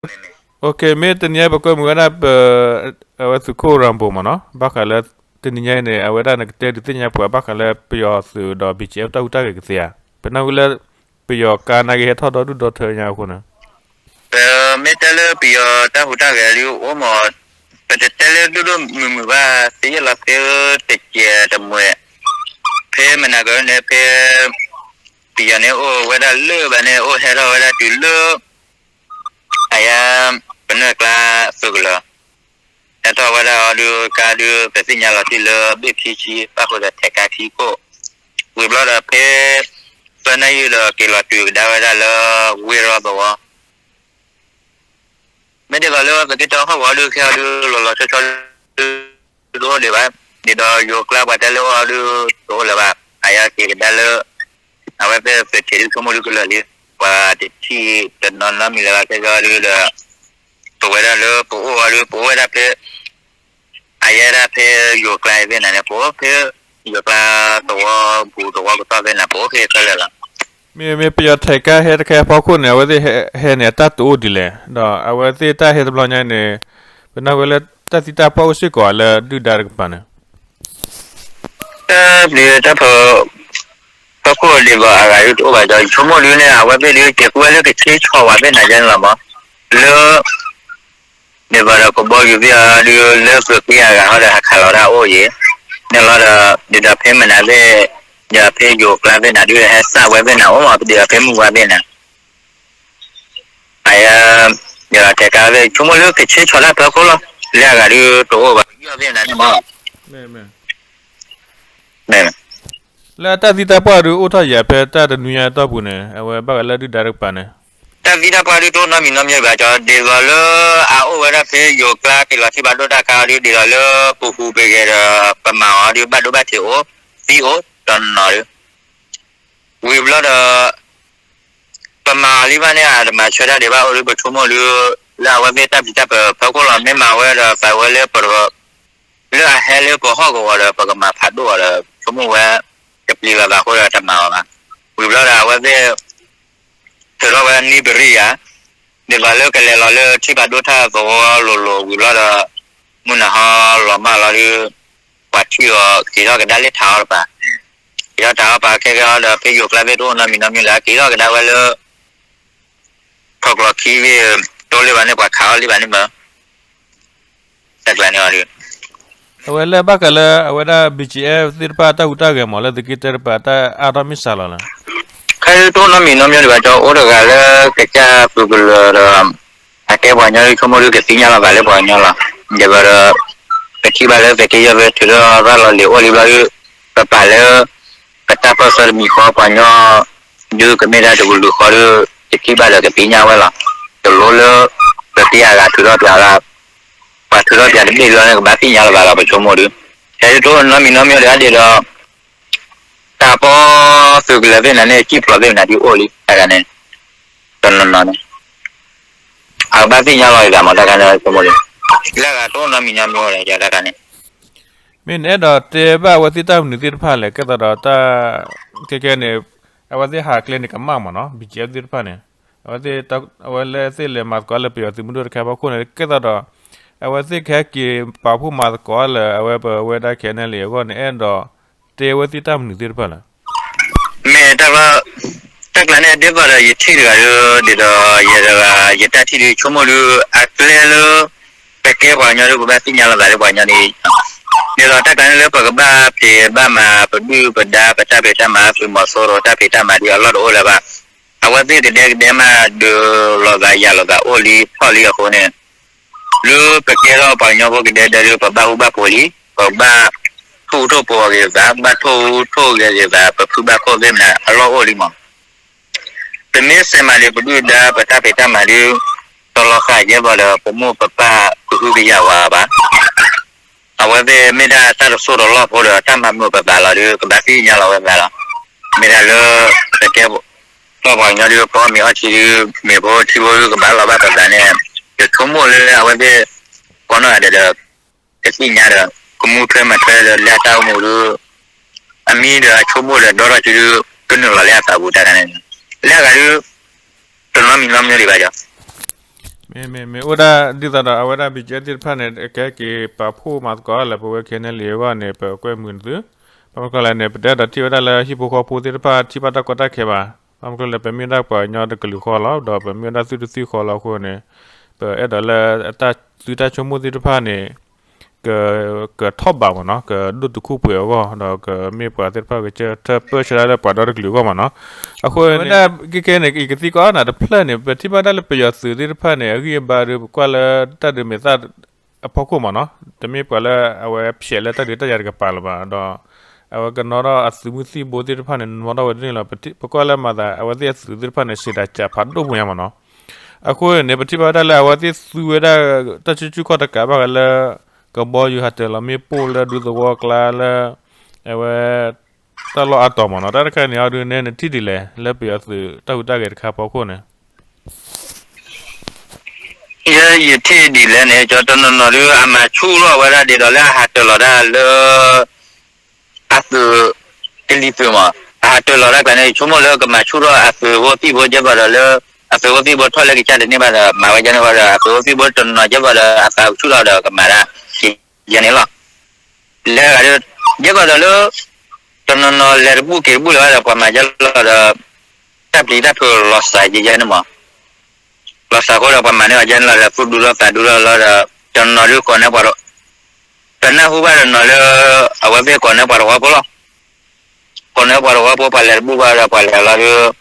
မ့ၢ်တနံၤညါပကွဲမုာ်ဝဲဒၣ်ပ အဝဲသုးခိၣ်ရၤဘိမ့ၢ်နီၤ ဘၣ်ဃးလၢ တနံၤညါအံၤန့ၣ် အဝဲဒၣ်နကတဲဒုးသ့ၣ်ညါပှၤဘၣ်ဃးလၢပယီၤသုးဒီး BGF တၢ်ဟူးတၢ်ဂဲၤကသ့ဧါ, ပနၢ်ဟူလၢ ပယီၤကါနာ်က့ဟဲထီၣ်ဒီဒူၣ်ဒီထၢညါအဃိန့ၣ် ပမ့ၢ်တဲလၢပယီၤတၢ်ဟူးတၢ်ဂဲၤဒုးအိၣ်မး, ပတတဲလၢဒိၣ်ဒိၣ်မုၢ်မုၢ်ဘၣ် သ့ယဲၢ်လီၤဖဲတစဲးတမှဲး, ဖဲမနၤကန့ၣ် ဖဲ ပယီၤန့ၣ်အိၣ်ဝဲဒၣ်လၢဘၣ်န့ၣ် အိၣ်ဟဲထီၣ်ဝဲဒၣ်တုၤလၢ အယါ ပနွဲၢ်ကျါသုးကလၢၤ ဟဲထီၣ်ဝဲဒၣ်အီၤဒုး ကါဒုး ပသ့ၣ်ညါလီၤတံၢ်လၢဘ့ၣ်ခံဆံ ဘၣ်ဃုာ်ဒီးထဲးကါခံခိၣ်, ဝံၤဘျီဒီးဖဲ သၢနၣ်ရံၣ်ဒီးက့ၤလီၤတုၤကဒါဝဲဒၣ်လၢ ဝ့ၢ်ရီသဝီ မ့ၢ်ဒ်သိးလၢပက့ၤတီဟီၣ်ကဝီၤဒုး ခဲအံၤဒုး လီၤလီၤဆီဆီ ဒုးတအိၣ်ဒံးဘၣ်, ဒ်သိးယိၤကျါပှၤတဲလၢအိၣ်အီၤဒုး တအိၣ်လၢၤဘၣ်, အယါက့ၤကဒါလၢ အဝဲသ့ၣ်ပထံးဒုးဆိကမိၣ်ဒုးကလၢာ်လံ, ပှၤတထံၣ်တနီၤနီတမံၤလၢၤဘၣ်ခဲကီဒုးဒီး ပဝဲဒၣ်လၢပအိၣ်အီၤဒုး ပအိၣ်ဝဲဒၣ်ဖဲ အယဲဒၣ်ဖဲယိၤကျါသ့ၣ်နၤန့ၣ် ပအိၣ်ဖဲ ယိၤကျါသဝီပူၤသဝီကသီၣ်သ့ၣ်နၤ ပအိၣ်ဖဲခဲလၢာ်လီၤ. မ့မ့ၢ်ပယီၤထဲးကါဟဲတခါအဖီခိၣ်န့ၣ် အဝဲသ့ၣ်ဟဲန့ၣ် အတၢ်တအိၣ်ဒ်လဲၣ်, ဒီးအဝဲသ့ၣ်တၢ်ဟဲတဘျီညါန့ၣ် ပနၢ်ဟူဝဲလၢတၢ်သံတၢ်ပှၢ်အိၣ်စ့ၢ်ကီးလၢဒုၣ်ဒါတကပၤန့ၣ် တၢ်ဘျုးတၢ်ဖှိၣ် ဖီခိၣ်ဒ်သိးအဂၤဒုးတအိၣ်ဘၣ်ဒီး ယဆိကမိၣ်ဒုးန့ၣ် အဝဲသ့ၣ်ဒုး ကဲကူဝဲလၢကဆ့ဆီၣ်ဝဲသ့ၣ်နၤယဲန့ၣ်လီၤမး, လၢ ဒ်သိးဒီးကဘီယူၤသ့ၣ်အီၤဒုး လၢသုးက့အဂၤဟီဒီး ဟးခးလီၤတၢ်အိၣ်အံၤ, န့ၣ်လီၤဒီး ဒ်သိးဖဲမနၤသ့ၣ် ဒီးဖဲယိၤကျါသ့ၣ်နၤဒုး ဟဲစၢ်ဝဲသ့ၣ်နၤအိၣ်မး ဒ်သိးဖဲမုၢ်ဝါသ့ၣ်နၤ အယါ ယထဲးကါသ့ၣ် ဆိကမိၣ်လၢကဆ့ဆီၣ်တၢ်ဖီခိၣ်လီၤ, လၢအဂၤဒုးတအိၣ်ဘၣ် ယီၢ်သ့ၣ်နၤန့ၣ်မး လၢအတၢ်သံတၢ်ပှၢ်ဒုးအိၣ်ထီၣ်ယၤဖဲတၢ်တနွံညါအတီၢ်ပူၤန့ၣ် အဝဲဘၣ်ဃးလၢဒုၣ်ဒါတကပၤန့ၣ် တၢ်သံတၢ်ပှၢ်ဒုးတအိၣ်နီတမံၤနီတမံၤဘၣ်ကီး ဒ်သိးလၢအအိၣ်ဝဲဒၣ်ဖဲယိၤကျါက့ၤလီၤထံၣ်ဘၣ်ဒိတၢ်ခါအီၤဒုး ဒ်သိးလၢပဟူးပဂဲၤဒီးပမၤအီၤဒုး ဘၣ်ဒိဘၣ်ထံးအိၣ် သံအိၣ်တနီၤနီၤဒုး ဝံၤဘျီဒီး ပမၤအီၤလံဘၣ်န့ၣ် အတမၤဆၢတၢ်ဒံးဘၣ်အိၣ်ဒုး ပဆိကမိၣ်ဒုး လၢအဝဲသ့ၣ်တၢ်ပျံၤတၢ်ဖုးဖီခိၣ်လီၤ မ့ၢ်မၤဝဲဒီးသးဝဲလၢပ လၢအဟဲလၢပဟီၣ်ကဝီၤဒီး ပကမၤဖးဒိၣ်အီၤဒီး ဆိကမိၣ်ဝဲ တပျံၤလီၤသးအဃိဒီးတမၤအီၤဘၣ်. ဝံၤဘျီဒီးအဝဲသ့ၣ် ထုးထီၣ်ဝဲနံၣ်ပရံၣ်ယၤ ဒ်သိးလၢကလဲၤလီၤလၢထံၣ်ဘၣ်ဒိတၢ်သဝီလိၤလိၤဝံၤဘျီဒီး မုၢ်နၤဟီလီၤမၢ်လီၤဒုး ပှၤထံၣ်အီၤက့ၤထီၣ်ကဒါလၢထးအီၤတပၤ က့ၤထီၣ်တၢ်အီၣ်ပၤခဲကဲအီၤဒီး ဖဲယိၤကျါသ့ၣ်တအိၣ်နီတမံၤနီတမံၤလၢ က့ၤထီၣ်ကဒါဝဲလၢ ထီၣ်ကျီခံဂ့ၢ် တအိၣ်လၢၤဘၣ်န့ၣ် ပှၤခးအီၤလံဘၣ်န့ၣ်မး တၢ်ကျါန့ၣ်အီၤဒုး အဝဲလၢဘၣ်ဃးလၢအဝဲဒၣ် BGF သ့ၣ်တဖၣ်တၢ်ဟူးတၢ်ဂဲၤမးလၢသုးက့တၢတပၤ တၢ်အါထီၣ်မ့ၢ်စှၤလီၤလီၤ. ခဲအံၤတအိၣ်နီတမံၤနီတမံၤဒံးဘၣ်ကီး အိၣ်တဂၤလၢကစၢ်သုးကလၢၤဒီး အကဲပှၤကညီဒုး ဆိကမိၣ်ဒုးကသ့ၣ်ညါလီၤဘၣ်လၢပှၤကညီလီၤ. ဒ်သိးဒီး ပထံၣ်ဘၣ်လၢသုးက့ယဲၢ်ဖဲထုးထီၣ်ရၣ်လီၤလံၤအိၣ်လံဘျီဒုး ပပာ်လၢ ပတၢ်ပၢၢ်ဆၢတမံၤဃီပှၤကညီ ဒုးကမ့ၢ်တၢ်တကလုာ်ဃီဒုး ကထံၣ်ဘၣ်ဒီးကသ့ၣ်ညါဝဲလီၤ. တလိၣ်လၢ ပသ့အဂၤထုးထီၣ်ပၠးလၢ ပှၤထုးထီၣ်ပၠးတဘ့ၣ်လီၤန့ၣ် ကဘၣ်သ့ၣ်ညါလီၤဘၣ်လီၤ ပဆိကမိၣ်ဒုး ခဲအံၤတအိၣ်နီတမံၤနီတမံၤဒံးဘၣ်ဒ်ဒီး တၢ်ပီသုးကလၢၤသ့ၣ်နၤန့ၣ် စံၣ်ဖျိးသ့ၣ်နၤဒုးအိၣ်လံ တၢ်ဂၤန့ၣ် တနီၤနီၤန့ၣ် အကဘၣ်သ့ၣ်ညါလီၤအသးမး တၢ်ခါန့ၣ် ဆိကမိၣ်ဒုး လၢအဂၤတအိၣ်နီတမံၤနီတမံၤအိၣ်လၢတၢ်ခါန့ၣ် မ့ၢ်နအဲၣ်ဒိးတဲဘၣ်အဝဲသ့ၣ်တၢ်မနုၤသ့ၣ်တဖၣ်လဲၣ် ကဲသိးဒီးတၢ် ခဲကဲန့ၣ် အဝဲသ့ၣ်ဟးကျဲန့ၣ်ကမၣ်မးနီၤ BGF သ့ၣ်တဖၣ်န့ၣ် အဝဲသ့ၣ် အဝဲလၢသ့ၣ်လဲၤမၤသကိးလၢပယီၤသုးမုၢ်ဒိၣ်တခါဖီခိၣ်န့ၣ် ကဲသိးဒီး အဝဲသ့ၣ်ကဟဲက့ၤပာ်ဖှိၣ်မၤသကိးလၢအဝဲပဝဲဒၣ် ခဲနဲၣ်လံ အဂီၢ်န့ၣ် အဲၣ်ဒိးတဲအဝဲသ့ၣ်တၢ်မနုၤသ့ၣ်တဖၣ်လဲၣ် မ့ၢ်တၢ် တၢ်ကျါန့ၣ် ဒ်သိးဒီးယထံၣ်တဂၤဒီး ဒ်သိးယဲတဂၤ ယတၢ်ထံၣ်ဒုး ဆိကမိၣ်ဒုး အကျဲလၢ ပကဲပှၤကညီဒုး ပဘၣ်သ့ၣ်ညါလီၤသးလၢပှၤကညီန့ၣ် ဒ်သိးတၢ်ကျါန့ၣ်လၢပကဘၣ်ဖံးဘၣ်မၤ ပဒုၣ်ပဒါ ပတၢ်ဖံးတၢ်မၤ သုးမီၤစိရိၤ တၢ်ဖံးတၢ်မၤဒုး အလီၢ်တအိၣ်လၢၤဘၣ်. အဝဲသ့ၣ်ကဒဲကဒဲမး ဒုးလိာ်သးယၤလိာ်သးအိၣ်လံ ဖီၣ်လံအဃိန့ၣ် လၢပကဲထီၣ်ပှၤကညီဖိကဒဲကဒဲဒုး ပဘၣ်ဟူဘၣ်ဖိးလံ ပဘၣ်ထိၣ်ဟူးထိၣ်ဖိးဂ့ၤသး ဘၣ်ထိၣ်ဟူးထိၣ်ဂဲၤဂ့ၤသး ပဖုဘၣ်ခိၣ်သ့ၣ်မနၤ အလီၢ်အိၣ်လံမး ပမ့ၢ်စဲးမၤဒံးပဒုၣ်ဒါ ပတၢ်ဖံးတၢ်မၤဒုး တလီၤဃာ်ကဲဘၣ်ဒီး ပမိၢ်ပပၢ်ကဟုကယာ်ဝဲဘၣ်. အဝဲသ့ၣ်မ့ၢ်ဒၣ်တၢ်တစိၢ်တလီၢ်ဖိဒီး တၢ်မၤမုာ်ပသးလီၤဒုး ကဘၣ်သ့ၣ်ညါလီၤဝဲသးလီၤ. မ့ၢ်ဒၣ်လၢ ပကဲထီၣ်ပှၤကညီဒုး ပအီၣ်မ့ၤအီထံဒုး မ့ၤဖိထံဖိဒုး ကဘၣ်လီၤဘၣ်ပသးန့ၣ် ယဆိကမိၣ်လၢအဝဲသ့ၣ် ကိးနီၢ်ဂၤဒဲးဒီး ကသ့ၣ်ညါဒီး ကမူထွဲမၤထွဲဒီးလၢအတၢ်အိၣ်မူဒုး အမံဒီးအဆိကမိၣ်ဒီးဒီထီၣ်စုဒုး ကနုာ်လီၤလၢအသးပူၤတၢ်ခါန့ၣ် လၢအဂၤဒုး တနီတမံၤနီတမံၤဒံးဘၣ်ကီး မ့ၢ် မ့ၢ် မ့ၢ်အိၣ်ဒၣ်ဒ်သိးဒီး အဝဲဒၣ် ဘီကၠဲၣ် သ့ၣ်တဖၣ်န့ၣ် ကဟဲက့ၤပာ်ဖှိၣ်မၤသကိးလၢပဝဲ ခ့ၣ်အဲၣ်ယူၣ်အံၤအဂီၢ်န့ၣ် ပကွဲမုာ်သု, ဘၣ်မနုၤလဲၣ်န့ၣ် ပတအဲၣ်ဒိးထံၣ်ဝဲဒၣ်လၢဟံၣ်ဖိဃီဖိသ့ၣ်တဖၣ် ထံၣ်ဘၣ်တၢ်ကီတၢ်ခဲဘၣ်. ဘၣ်မနုၤလဲၣ် ပမ့ၢ်ဒၣ်ပှၤကညီတကလုာ်ဃီလီၤ, ဒီးပမ့ၢ်ဝဲဒၣ်သုးတသံၣ်ဃီလီၤအဃိန့ၣ် ပအဲၣ်ဒိးလၢအတၢ်သုတၢ်ဆိကမိၣ်သ့ၣ်တဖၣ်န့ၣ် ကထီၣ်ဘးမ့ၢ်နီၤ, ကဒိၣ်တုာ်ခိၣ်ပှဲၤအဂီၢ်, ဒီးကမ့ၢ်ပှၤသ့ၣ်တဖၣ်ကစၢၢ်ထၢၣ်ပၢၢ်ဆၢဒၣ်လၢပှၤဒီတကလုာ်အဂီၢ်မ့ၢ်နီၤ. အဃိန့ၣ် ကဲကဲန့ၣ် ယကသံကွၢ်နၤတဖျၢၣ်န့ၣ် ပထံၣ်ဘၣ်ဒၣ်လၢပယီၤသုးသ့ၣ်တဖၣ်န့ၣ် အဂံၢ်အဘါဒီး ပကွၢ်လၢတၢ်ဒုးမဲာ်သၣ်အဖီခိၣ်မ့ၢ်နီၤ, တမ့ၢ်ပှၤလၢအဝဲဖျဲးလၢတၢ်ဒုးတၢ်ယၤတကပၤလၢၤဘၣ်, ဒီးအဝဲကနီၣ်ထီၣ်အသုးမုၢ်သံၣ်ဘိသ့ၣ်တဖၣ်န့ၣ် နီၣ်ထီၣ်ဝဲဒ်န့ၣ်လီၤ. ပကွၢ်လၢမၤသး အဝဲသ့ၣ်အသုးသ့ၣ်တဖၣ်န့ၣ် စံးတၢ်စးဖးဒိၣ်ပူၤညါမ့ၢ်နီၤ. အဃိန့ၣ် ပထံၣ်ဘၣ်ဝဲဒၣ်လၢအဝဲသ့ၣ်သူဝဲဒၣ် တၢ်ဆူၣ်ဆူၣ်ခီၣ်တကးဘၣ်ဃးလၢ ကဘီယူၤဟးတၢၤလီၤမ့ၣ်ပိၢ်လၢဒူသဝီအကျါလၢ အဝဲ တၢ်လီၢ်အါတီၤမ့ၢ်နီၤ. တၢ်တခါန့ၣ်အီၤဒုးနဲနထံၣ်ဒ်လဲၣ် လၢပယီၤသုးတၢ်ဟူးတၢ်ဂဲၤတခါအဖီခိၣ်န့ၣ် ယဲယထံၣ်ဒ်လဲၣ်န့ၣ် ကၠီတနီၤနီၤဒုး အမၤဆူၣ်ထီၣ်ဝဲဒၣ်ဒ်သိးလၢအဟးတၢၤလီၤတၢ်လၢ အသုး ကလံၤသုးမး အဟးတၢၤလီၤတၢ်ကျါန့ၣ် ယဆိကမိၣ်လၢကမၤဆူၣ်ထီၣ်အသုးဖိသံၣ်ဖိ ကဲဘၣ်ဒီးလၢ အသုးဖိသံၣ်ဖိထီၣ်လၢကစၢ်တန့ၢ်ဘၣ်ဒီး မၤဝဲဒ်န့ၣ်ဘၣ်ဒီး အသုးဖိသံၣ်ဖိတနီၤနီၤ ကဲဘၣ်ဒီးအသးဆူၣ်ထီၣ်ဒီးကမၤဒၣ် ယဲန့ၣ်လီၤ. လဲၤဂၤဒုး ကဲဘၣ်ဒီးလၢ တနီၤနီၤလဲၤတဘူၣ်က့ၤတဘူၣ်လၢၤဘၣ်ဒီး ပှၤမၤယဲလီၤဒီး တၢ်ပျံၤတၢ်ဖုးလီၤစှၤယဲယဲန့ၣ်မး လီၤစှၤဃိဒီး ပှၤမၤန့ၢ်အီၤယဲန့ၣ်လီၤဒီး သူၣ်ဒူလီၤသးဒူလီၤလီၤဒီး တနီၤနီၤဒုးကိးန့ၢ်ပှၤ တနၢ်ဟူဘၣ်တနီၤလၢ အဝဲသ့ၣ်ကိးန့ၢ်ပှၤတဝီဖိလီၤ. ကိးန့ၢ်ပှၤတဝီဖိ ပှၤလဲၤတဘူၣ်ဘၣ်ဒီး ပှၤလဲၤလီၤဒုး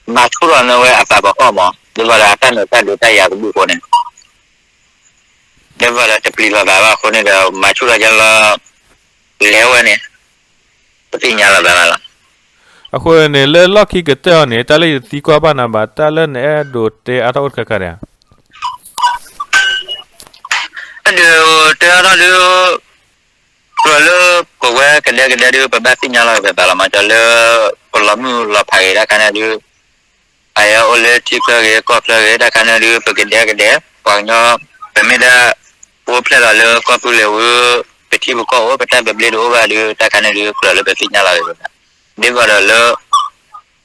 မၤဆူၣ်ထီၣ်န့ၢ်ဝဲအသးပှၤဃီမး ဒ်သိးဒီးအတၢ်နုာ်တၢ်ဒုးတၢ်ယၤတဘူၣ်အဃိန့ၣ် ဒ်သိးဒီးတပျံၤလီၤသးဘၣ်အဃိန့ၣ်ဒီး မၤဆူၣ်ထီၣ်ယဲလီၤ လဲၤဝဲန့ၣ် ပသ့ၣ်ညါလီၤသးလီၤ. အဃိန့ၣ် လၢလီၢ်ခံကတၢၢ်အံၤန့ၣ် တၢ်လၢယသံကွၢ်ဘၣ်နၤဘၣ် တၢ်လၢနအဲၣ်ဒိးတဲအါထီၣ်အိၣ်တခါခါဒီး အဲၣ်ဒိးတဲအါထီၣ်ဒုး ကြၢးလၢပဝဲကဒဲကဒဲဒုး ပဘၣ်သ့ၣ်ညါလီၤက့ၤပသးလီၤမး ကၠီလၢ ပလီၤမုၢ်လီၤဖးဂ့ၤတၢ်ခါန့ၣ်ဒုး အအံၤအိၣ်လၢထံချၢဂ့ၤ ကီၢ်ချၢဂ့ၤ တၢ်ခါန့ၣ်ဒုး ပကဒဲကဒဲ ပှၤကညီ ပမ့ၢ်ဒၣ် အိၣ်ဖျဲၣ်လီၤလၢကီၢ်သူလ့ၤဝံၤ ပထံပကီၢ်အိၣ် ပတၢ်သဘျ့တအိၣ်ဘၣ်ဒုး တၢ်ခါန့ၣ်ဒုး ကြၢးလၢပသ့ၣ်ညါလီၤက့ၤ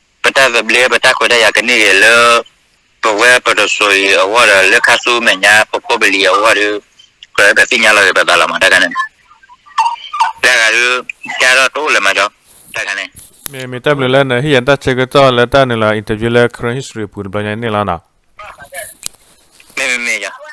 ပသး ဒ်သိးဒီးလၢ ပတၢ်သဘျ့ ပတၢ်ခွဲးတၢ်ယာ်ကန့ၢ်ဂ့ၤလၢ ပဝဲပတစိၤအံၤအဂီၢ်ဒီး လၢခါဆူမဲာ်ညါ ပဖိပလံၤအဂီၢ်ဒီး ကြၢးလၢပသ့ၣ်ညါလီၤက့ၤပသးလီၤမး တၢ်ခါန့ၣ် တၢ်ဂၤဒုး ကဲထီၣ်တအိၣ်လၢၤမးကၠီ တၢ်ခါန့ၣ် မ့ၢ်မ့ၢ်တၢ်ဘျုးလၢနဟ့ၣ်ယၤတၢ်ဆၢကတီၢ်လၢတၢ်နုာ်လီၤ interview လၢ Karen History အပူၤတဘျီညါန့ၣ်လီၤနီၤ မ့ၢ်မ့ၢ်မ့ၢ်